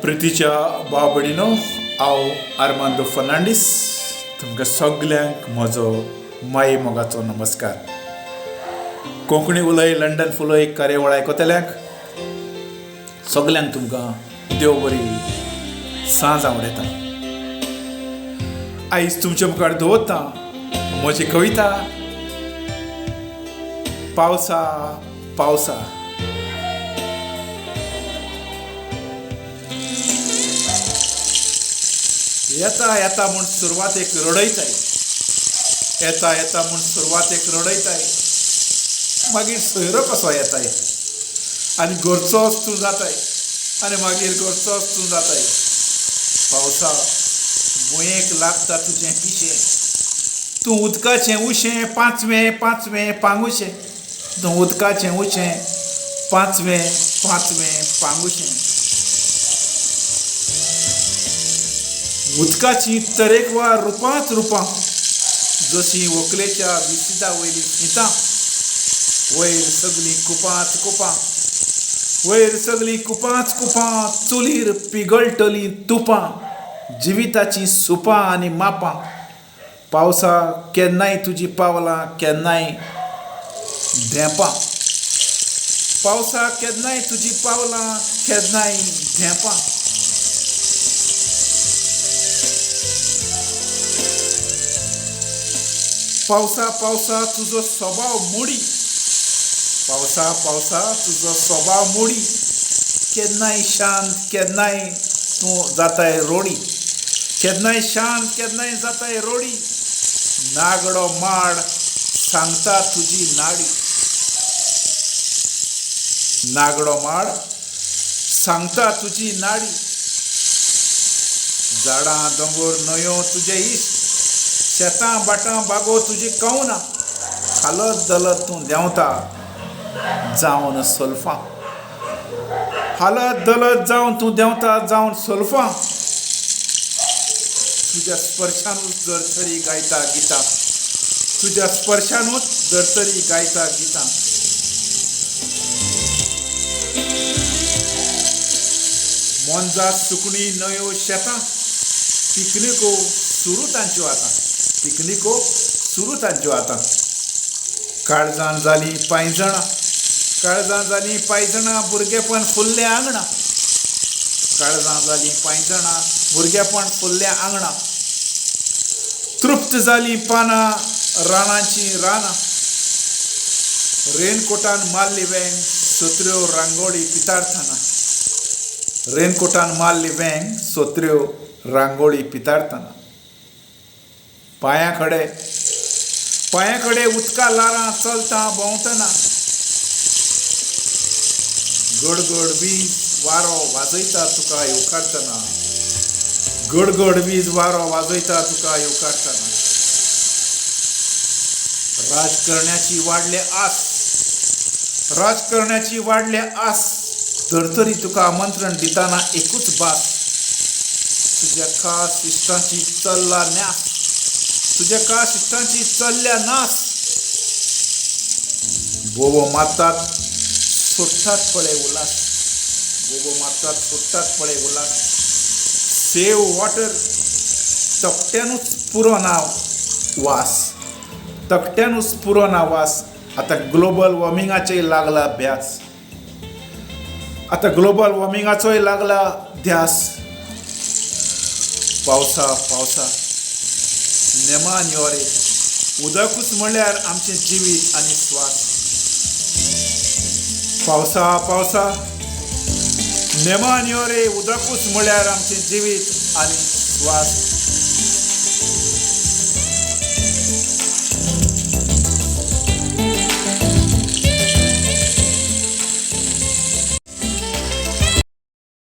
प्रितीच्या भाव भयणीनो, हांव आर्मांदो फर्नांडीस तुमकां सगल्यांक म्हजो माये मोगाचो नमस्कार. कोंकणी उलय लंडन फुलय कार्यावळ आयकतल्यांक सगल्यांक तुमकां देव बरी सांज आवडयता. आयज तुमच्या मुखार दवरता म्हजी कविता पावसा पावसा. येता येता म्हूण सुरवातेक रडयताय, येता येता म्हूण सुरवातेक रडयताय, मागीर सोयरो कसो येताय आनी घरचोच तूं जाताय, आनी मागीर घरचोच तूं जाताय. पावसा भुंयेक लागता तुजें पिशें, तूं उदकाचें उशें पांचवें पांचवें पांगुशें, तूं उदकाचें उशें पांचवें पांचवें पांगुशें. उदकाचीं तरेकवार रुपांच रुपां, जशीं व्हंकलेच्या विसिदा वयलीं फितां, वयर सगलीं कुपांच कुपां, वयर सगलीं कुपांच कुपां, चुलीर पिगळटलीं तुपां, जिविताचीं सुपां आनी मापां. पावसा केन्नाय तुजीं पावलां केन्नाय धेंपां, पावसा केन्नाय तुजीं पावलां केन्नाय धेंपां. पावसा पावसा तुजो स्वभाव मोडी, पावसा पावसा तुजो स्वभाव मोडी, केन्नाय शांत केन्नाय तूं जाताय रोडी, केन्नाय शांत केन्नाय जाताय रोडी. नागडो माड सांगता तुजी नाडी, नागडो माड सांगता तुजी नाडी. झाडां दोंगर न्हंयो तुजे इश्ट, शेतां भाटां बागो तुजी कवनां, हालत दलत तूं देंवता जावन सोल्फां, हालत दलत जावन तूं देंवता जावन सोल्फां. तुज्या स्पर्शानूच धर्तरी गायता गितां, तुज्या स्पर्शानूच धर्तरी गायता गितां. मोनजात सुकणीं न्हंयो शेतां, पिकनिको सुरू तांच्यो आतां, पिकनिको सुरू तांच्यो आतां. काळजान जालीं पांयजणां, काळजां जालीं पांयजणां, भुरगेपण फुल्लें आंगणां, काळजां जालीं पांयजणां, भुरगेपण फुल्लें आंगणां. तृप्त जालीं पानां रानांचीं रानां, रेनकोटान मारली वेंग सत्र्यो रांगोळी पितारतना, रेनकोटान मारली वेंग सत्र्यो रांगोळी पितारतना. पांयां कडेन पांयां कडेन उदका ल्हारां चलता भोंवतना, गडगड वीज वारो वाजयता तुका येवकारतना, गडगड वीज वारो वाजयता तुका येवकारतना. राजकारण्याची वाडले आस, राजकारण्याची वाडले आस, धर्तरी तुका आमंत्रण दितना एकूच भास, तुज्या खास इश्टांची चल्ला न्यास, तुज्या खास इश्टांची चल्ल्या नास. बोबो मारतात सोडटात पळय उल्हास, बोबो मारतात सोडटात पळय उल्हास. सेव वॉटर तकट्यानूच पुरो ना वास, तकट्यानूच पुरो ना वास. आतां ग्लोबल वॉर्मिंगाचेय लागला अभ्यास, आतां ग्लोबल वॉर्मिंगाचोय लागला ध्यास. पावसा पावसा नेमान यो रे, उदकूच म्हणल्यार आमचें जिवीत आनी स्वास. पावसा पावसा नेमान यो रे, उदकूच म्हणल्यार आमचें जिवीत आनी स्वास.